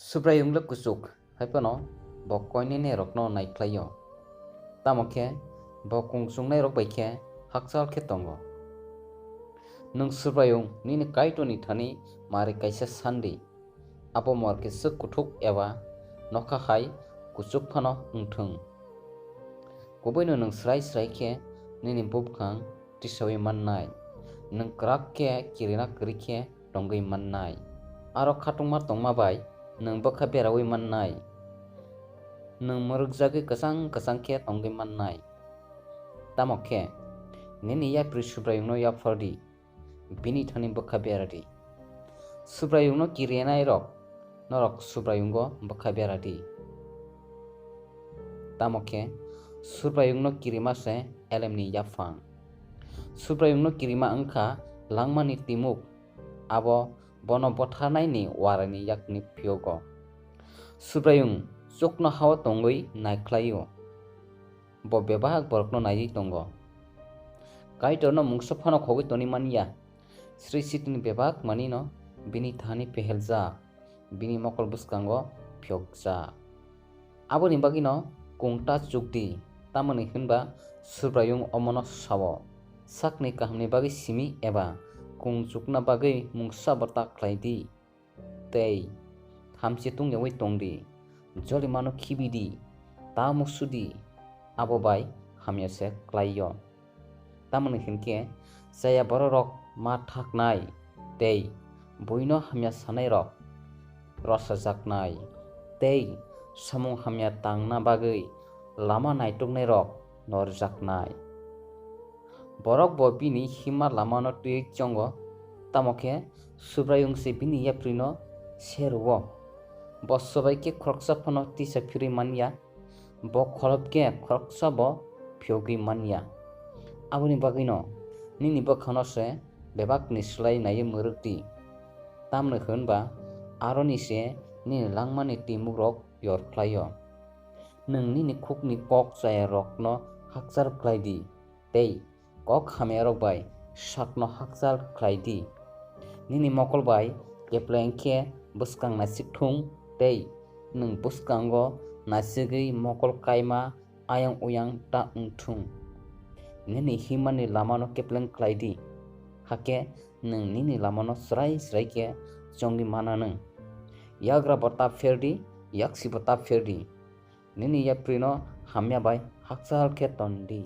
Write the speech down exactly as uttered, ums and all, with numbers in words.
Subraiyung le kuchuk, hai phano bo koinene rokno nai khlaio. Tamo khe bo kung chungnai rok bai khe hakchal khe tongo. Nwng Subraiyung nini Kaitorni thani mari kaisa san di, abo morke swk kuthuk eba nokha hai kuchuk phano wng thung. Kubuino nwng srai srai khe nini bubkhang tisaui mannai, nwng kwrak khe kirina kwrwi khe tongwi mannai. Aro khatungma tongma bai nwng bwkha beraui mannai, nwng mwrwkjagwi kwchang kwchang khe tongwi mannai. Tamo khe nini yapri Subraiyungno yaphar di, bini thani bwkha bera di. Subraiyungno kirinairok norok Subraiyungo bwkha bera di. Tamo khe Subraiyungno kirima se elemni yaphang. Subraiyungno kirima wngkha langmani timuk, abo bono botharnaini waraini yakni phiyogo. Subraiyung chuknohao tongwi naikhlaio, bo bebak borokno naiwi tongo. Kaitorno mungsa phano khogwi toni man ya. Srishitini bebak manwino bini thani peheljak, bini mokol bwskango phiyokjak. Aboni bagwino kungta chuk di, tamoni hwnba Subraiyung omono sao, sakni kahamni bagwi simi eba kung chukna bagwi mungsa bo ta khlai di. Tei hamchi tungyaui tong di, jolimano khibi di, ta musu di, abo bai hamya se klai-o. Tamoni hwn khe chaya bororok ma thaknai tei buino hamya sanairok rosajaknai tei samung hamya tangna bagwi lama naituknairok norjaknai. Borok bo bini himma lamano twiwi chongo, tamo khe Subraiyung se bini yaprino se rw-o. Bo swbai khe khoroksa phano tisa phirwi man ya, bo kholop khe khoroksa bo phiyogwi man ya. Aboni bagwino nini bwkhano se bebakni slai naiwi mwrwk di, tamni hwn ba aroni se nini langmani twimukrok yor khlai-o. Nwng nini khukni kok chayarokno hakchal khlai di tei kok hamyarok bai sakno hakchal khlai di. Nini mokol bai kepleng khe bwskang naisik thung tei nwng bwskango naisigwi mokol kaima ayang uyang ta wng thung. Nini himani lamano kepleng khlai di, hakhe nwng nini lamano srai srai khe chongwi mana nwng. Yagra bo ta pher di, yaksi bo ta pher di. Nini yaprino hamya bai hakchal khe ton di.